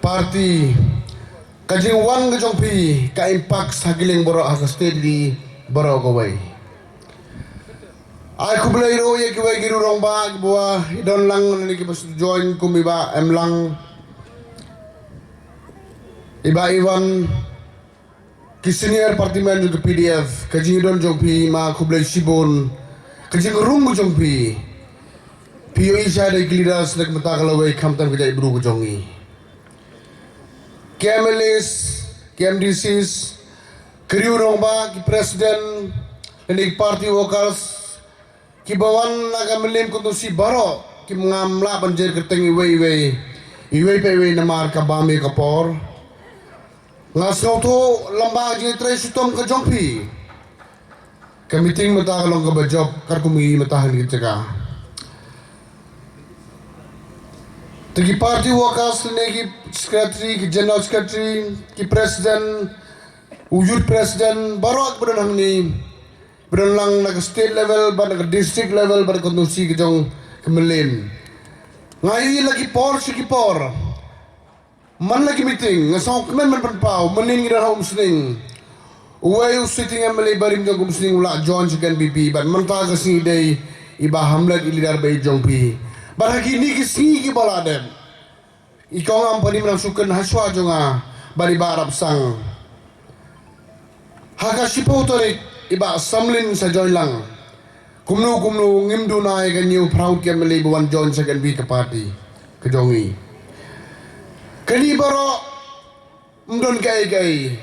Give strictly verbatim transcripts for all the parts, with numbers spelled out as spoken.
Party, ka jingwan ka jong phi ka impact ha ki liang baroh, ha ka state hi baroh kawei. Ai khublei ruh ïa kiwei ki rangbah kiba ïadon lang ne kiba shu join kum i Bah Emlang, i Bah Iwan, ki senior party man jong ka P D F, ka jingïadon jong phi, ma khublei shibun, ka jingrung ka jong phi. Phi ïohi shai da ki leaders na ka bynta ka lawei khamtam ka jaitbynriew ka jong ngi. Ki M L As, ki M D Cs, ki riew rangbah, ki president, lane ki party workers, kiba wan na ka mylliem constituency baroh, kim ngam lah ban jer kyrteng iwei iwei, iwei pa iwei namar ka bam ïa ka por. Nga sngewthuh lem bad ka jingtrei shitom ka jong phi. Ka meeting mynta ka long kaba jop katkum i mynta ha kane ka jaka. Te ki party workers ne ki secretary, ki general secretary, ki president, u youth president, baroh kiba don hangne, ba don lang na ka state level bad na ka district level bad na ka constituency ka jong ka mylliem. Nga ïohi la ki por sha ki por, man la ki meeting, nga sngewkmen ban pynpaw, mynnin ngi don ha Umsning, uwei u sitting M L A barim jong ka Umsning u la join sha ka N P P, bad mynta ka sngi dei i Bah Hamlet i leader ba ïeit jong phi. Bad ha kine ki sngi kiba la dep, i kong Ampati Mrang Shuken hashwa jong nga bad i Bah Rapsang. Ha ka shiphew tarik i Bah Samlin sa join lang. Kumno kumno ngim duna ïa ka hynñiew phra ngut ki M L A ba wan join sha ka N P P ka party ka jong ngi. Kane baroh ym don kaei kaei,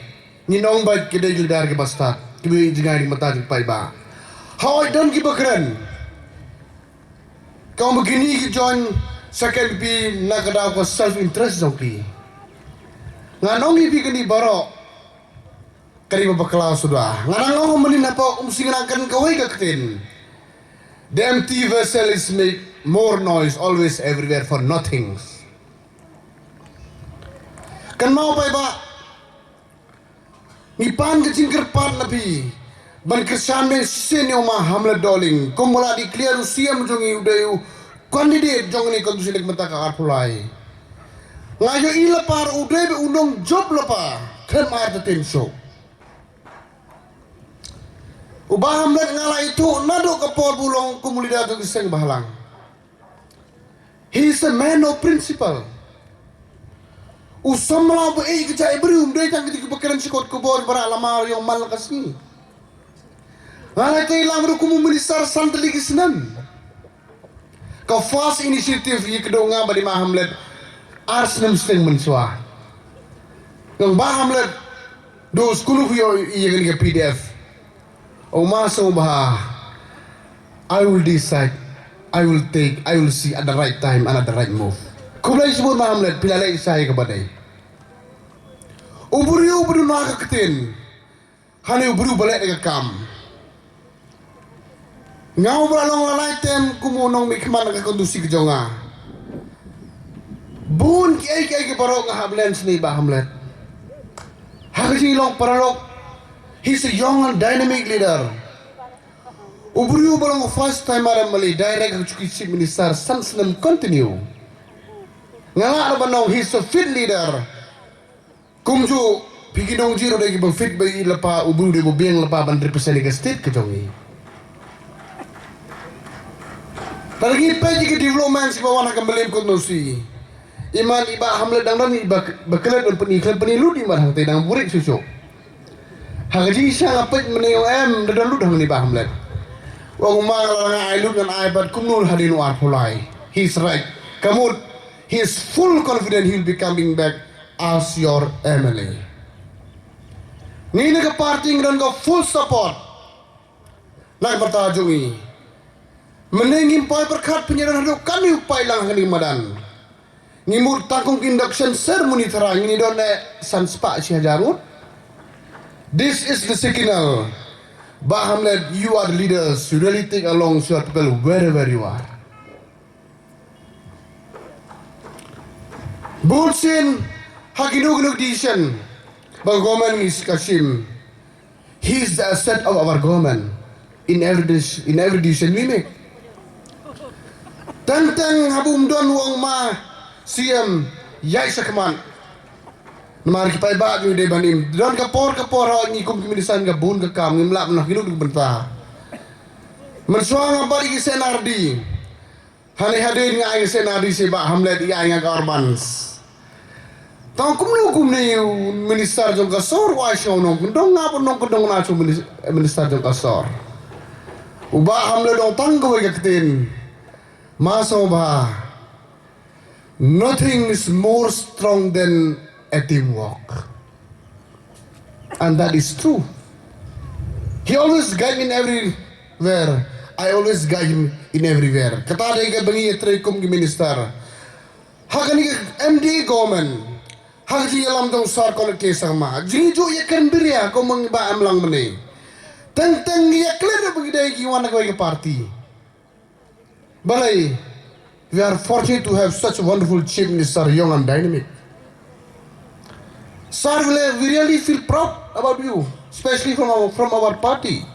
ngin ong bad ki dei ki leader kiba stad, kiba ïohi jngai na ka bynta jong ki paidbah. Hooid, don kiba kren. Ka ong ba kine ki join sha ka N P P na ka daw ka self interest jong ki. Ngan ong ïa phi kane baroh ka dei ba bakla suda. Nga nang ong mynnin hapoh Umsning nga nang kren kawei ka ktien. The empty vessel is make more noise always everywhere for nothing. Kynmaw paidbah, ngi pan ka jingkyrpad na phi ban kyrshan beiñ shisien ïa u Ma Hamlet Dohling kum ba la declare u C M jong ngi, u dei u candidate jong ngi constituency na ka bynta ka arphew lai. Nga ïohi lypa ruh u dei ba u nongjop lypa khlem artatien shuh. U Bah Hamlet nga la ithuh naduh ka por ba u long kum u leader jong ki seng bhalang. He is a man of principle. U samla ba ïeit ka jaitbynriew, ym dei tang kito kiba kren shi kot khubor ba rah lama ïong man la ka sngi. Nga la tei lang ruh kum u minister san tylli ki snem. Ka first initiative ïa kdew nga bad i Ma Hamlet ar snem shteng mynshuwa. Nga ong, Bah Hamlet, do skuluk ïa, ïa kane ka P D F. Ong Ma, sngewbha, I will decide, I will take, I will see at the right time and at the right move. Khublei shibun Ma Hamlet, phi la leh ïa kaba dei. U briew ba duna ka ktien, hangne u briew ba leh da ka kam. Nga uba la long la lai term kum u nongmihkhmat na ka constituency ka jong nga. Bun kiei kiei kiba baroh nga hap len sha i Bah Hamlet. Ha ka jinglong paralok, he's a young and dynamic leader. U briew ba long first time M L A direct ha ka juki Chief Minister san snem continue. Nga lah ban ong he's a fit leader. Kumjuh phi ki nongjia ruh dei kiba fit ba ïohi lypa, u briew dei ba biang lypa ban represent ïa ka state ka jong ngi. Lada ngi peit ïa ki developments kiba wan ha ka Mylliem constituency, i man i Bah Hamlet dang don iba, ba klet ban pyni, klet pyni lut i man hangtei dang buhrieh shuh shuh. Ha ka jingshisha nga peit mynne ong em da don lut hangne i Bah Hamlet. Ong ma nga la nga ai lut ngan ai bad kumno hadien u arphew lai. He's right. Ka mut, he is full confident he will be coming back as your M L A. Ngi na ka party ngi don ka full support na ka party jong ngi. Mynne ngim poi pyrkhat pynïaid haduh katne u paidlang ha kane ka madan. Ngi mut tang kum ka induction ceremony tharai ngin ïa don eh san spah shi hajar ngut. This is the signal. Bah Hamlet, you are the leaders. You really take along your people wherever you are. Bun sien ha kino kino ki decision ba government ngi ka shim. He is the asset of our government in every dec-, in every decision we make. Teng teng haba um don u ong ma C M ïaid shakhmat. Namar ki paidbah jong ngi dei ban im. Don ka por ka por haba ngi kum ki minister ka bun ka kam, ngim lah ban noh kino kino ki bynta. Mynshuwa nga bat ïa ki C N R D. Hangne hadien nga ai C N R D sha Bah Hamlet, ïa nga ka Urbans. Tang kumno kumne u minister jong ka sor u ai sha u nongkyndong, nga pat nongkyndong na shu minis-, minister jong ka sor. U Bah Hamlet u ong tang kawei ka ktien. Masoba. Nothing is more strong than a teamwork. And that is true. He always guide me in everywhere. I always guide him in everywhere. Kata dei kaba ngi ïatrei kum ki minister. Ha kane ka M D A government. Ha ka jingïalam jong Sir Conrad K Sangma. Jingïajuh ïakren biria kum ngi ba em lang mynne. Teng teng ngi ïakren ba ngi dei ki wan na kawei ka party. Balei, we are fortunate to have such a wonderful Chief Minister, young and dynamic. Sir, we, we really feel proud about you, especially from our, from our party.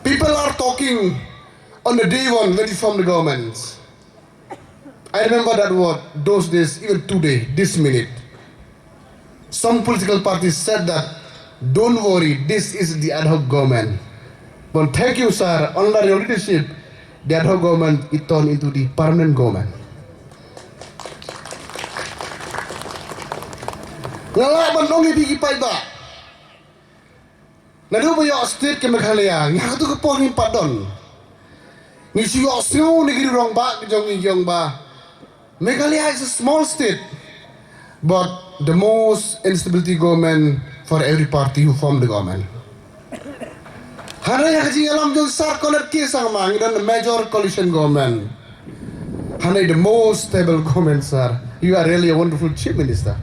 People are talking on the day one when you formed the government. I remember that word, those days, even today, this minute. Some political parties said that, "Don't worry, this is the ad hoc government." But thank you, sir. Under your leadership, the ad hoc government is turned into the permanent government. Nga lah ban ong ïa phi ki paidbah. Naduh ba ïoh state ka Meghalaya, ngi ha katu ka por ngim pat don. Ngi shu ïohsngew na ki rangbah jong ngi ki ong ba Meghalaya is a small state, but the most instability government for every party who formed the government. Hynrei ha ka jingïalam jong Sir Conrad K Sangma ngi don a major coalition government. Hynrei the most stable government, sir. You are really a wonderful chief minister.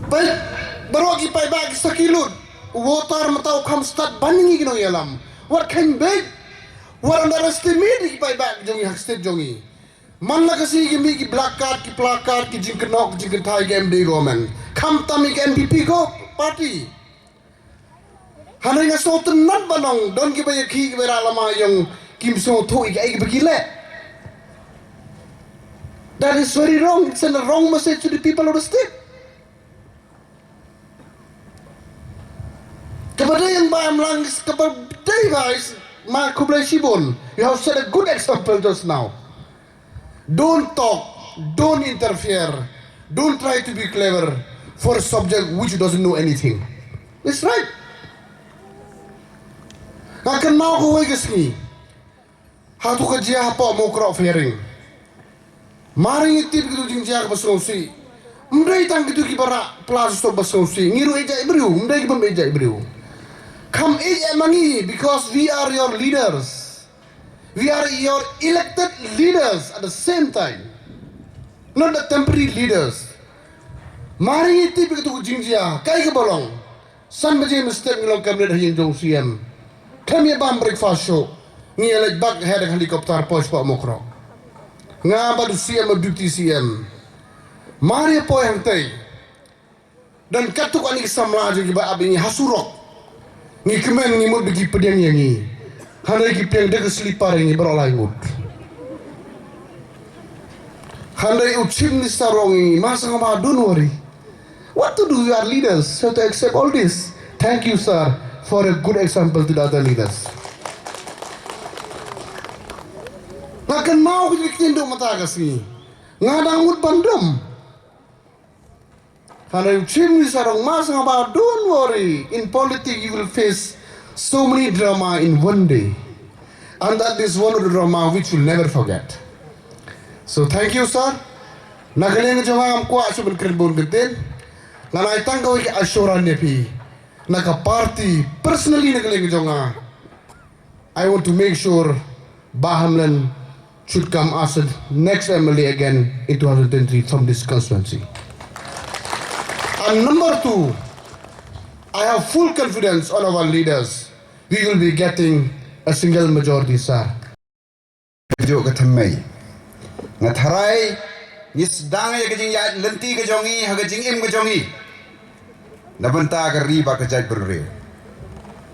Peit, baroh ki paidbah ki sakhi lut. Voter mynta u kham stad ban ngi ki nongïalam. Wat kheiñ beit, wat underestimate ki paidbah jong ngi ha ka state jong ngi. Man la ka sngi ki mih ki black card, ki placard, ki jingkynnoh, ki jingkynthai ki M D A government. Khamtam ki N P P ko party. Hynrei nga sngewtynnat ban ong, don kiba ïakhih kiba rah lama ïong, kim sngewthuh ïa kiei kiba ki leh. That is very wrong. It send a wrong message to the people of the state. Kaba dei ïa ba em lang, kaba dei ba is, ma khublei shibun. You have set a good example just now. Don't talk, don't interfere, don't try to be clever for a subject which doesn't know anything. It's right. Nga kynmaw kawei ka sngi. Hatu ka jia hapoh Mawkroh Firing. Mar ngi tip kitu jingjia kaba sngewsih. Ym dei tang kitu kiba rah pla sop ba sngewsih. Ngi ruh ïeit ïa i briew, ym dei kibym ïeit ïa i briew. Kham ïeit ïa ma ngi because we are your leaders. We are your elected leaders at the same time. Not the temporary leaders. Mar ngi tip kitu jingjia, kaei kaba long. San baje mynstep ngi long cabinet ha ïing jong C M. Khlem ïa bam breakfast shuh. Ngi ïa leit bak ha helicopter poi shapoh Mawkroh. Nga bad u C M of Deputy C M. Mar ïa poi hangtei. Don katto katne ki samla jong kiba ap ïa ngi ha surok. Ngi kmen ngi mut ba ki pdiang ïa ngi. Hynrei ki pdiang da ka slipper ïa ngi baroh lai ngut. Hynrei u chief minister u ong ïa ngi, ma Sangma, don't worry. What to do? You are leaders. You have to accept all this. Thank you, sir, for a good example to the other leaders. Nga kynmaw ka jingkynduh mynta ka sngi. Nga dang mut ban dum. Hynrei u chief minister u ong, ma Sangma, don't worry. In politics, you will face so many drama in one day. And that is one of the drama which you'll never forget. So thank you, sir. Na ka liang jong nga ngam kwah shuh ban kren bun kyntien. Ngan ai tang kawei ka assurance ïa phi. Na ka party, personally na ka liang jong nga, I want to make sure Bah Hamlet should come as a next M L A again in two thousand twenty-three from this constituency. And number two, I have full confidence on our leaders. We will be getting a single majority, sir. Ka juh ka thymmei. Nga tharai, ngi sdang ïa ka jingïaid lynti ka jong ngi, ha ka jingim ka jong ngi. Na bynta ka ri bad ka jaitbynriew.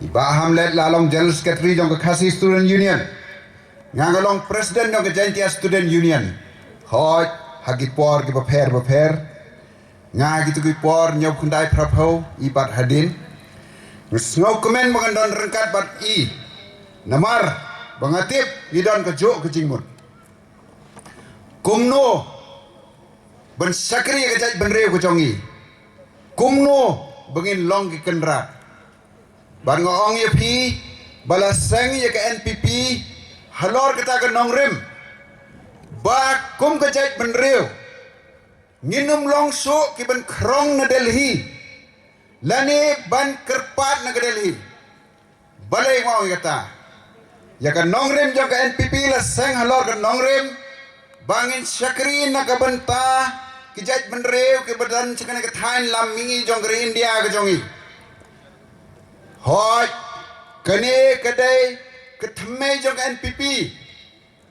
I Bah Hamlet la long General Secretary jong ka Khasi Student Union. Nga nga long President jong ka Jaintia Student Union. Hooid, ha ki por ki bapher bapher. Nga ha kitu ki por hynñiew phew khyndai phra phew i pat hadien, nga sngewkmen ba ngan don ryngkat bad i, namar ba nga tip ngi don kajuh ka jingmut. Kumno ban shakri ïa ka jaitbynriew ka jong i? Kumno ba ngin long ki kynrad? Bad nga ong ïa phi ba la seng ïa ka N P P halor kata ka nongrim ba kum ka jaitbynriew ngin ym long shuh ki ban khrong na Delhi lane ban kyrpad na ka Delhi. Balei nga ong ïa kata? Ïa ka nongrim jong ka N P P la seng halor ka nongrim ba ngin shakri na ka bynta ki jaitbynriew ki ba don sha kane ka thaiñ lam mihngi jong ka ri India ka jong i. Hooid, kane ka dei ka thymmei jong ka N P P.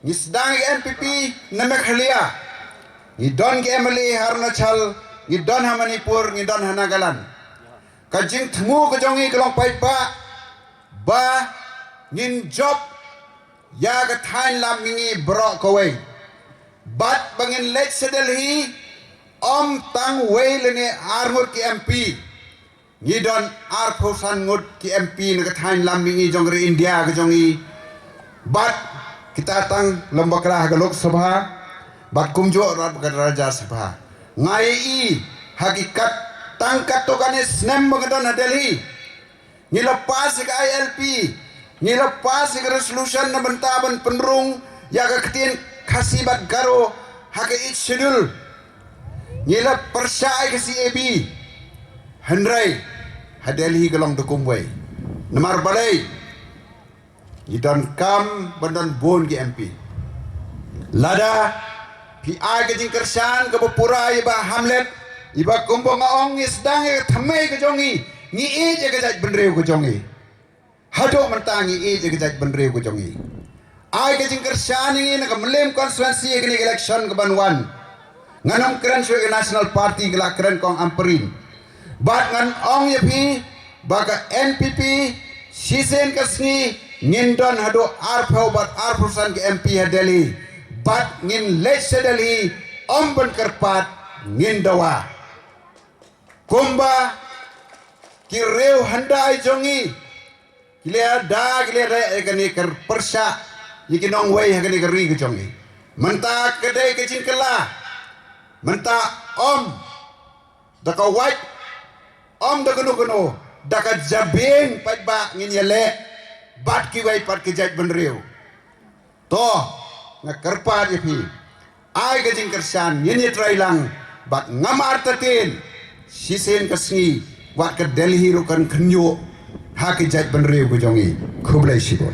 Ngi sdang ïa ka N P P na Meghalaya. Ngi don ki M L A ha Arunachal, ngi don ha Manipur, ngi don ha Nagaland. Ka jingthmu ka jong ngi ka long paidbah ba ngin jop ïa ka thaiñ lam mihngi baroh kawei. Bad ba ngin leit sha Delhi ym tang wei lane ar ngut ki M P. Ngi don arphew san ngut ki M P na ka thaiñ lam mihngi jong ka ri India ka jong i. Bad kita tang lem bakla ha ka Lok Sabha bad kumjuh ruh bad ka Rajya Sabha. Nga ïohi ha ki kat tang katto katne snem ba nga don ha Delhi, ngi la pass ïa ka I L P, ngi la pass ïa ka resolution na bynta ban pynrung ïa ka ktien Khasi bad Garo ha ka Eighth Schedule. Ngi la pyrshah ïa ka C A B. Hynrei ha Delhi ka long da kumwei. Namar balei? Ngi donkam ban don bun ki M P. Lada phi ai ka jingkyrshan kaba pura ïa i Bah Hamlet, i Bah, kumba nga ong, ngi sdang ïa ka thymmei ka jong ngi, ngi ïeit ïa ka jaitbynriew ka jong ngi. Haduh mynta ngi ïeit ïa ka jaitbynriew ka jong ngi. Ai ka jingkyrshan ïa ngi na ka Mylliem constituency ïa kane ka election kaban wan. Ngan ym kren shuh ïa ka National Party, ka la kren kong Ampareen. Bad ngan ong ïa phi ba ka N P P shisien ka sngi ngin don haduh arphew bad arphew san ka M P ha Delhi. Bad ngin leit sha Delhi ym ban kyrpad, ngin dawa. Kumba ki riew hyndai jong ngi ki la da, ki la reh ïa kane ka pyrshah ïa ki nongwei ha kane ka ri ka jong ngi. Mynta ka dei ka jingkylla. Mynta ym da ka wait, ym da kano kano, da ka jabieng paidbah ngin ïaleh bad kiwei pat ki jaitbynriew. To, nga kyrpad ïa phi, ai ka jingkyrshan, ngin ïatreilang bad ngam artatien. Shisien ka sngi wat ka Delhi ruh kan khynñiuh ha ki jaitbynriew ka jong ngi. Khublei shibun.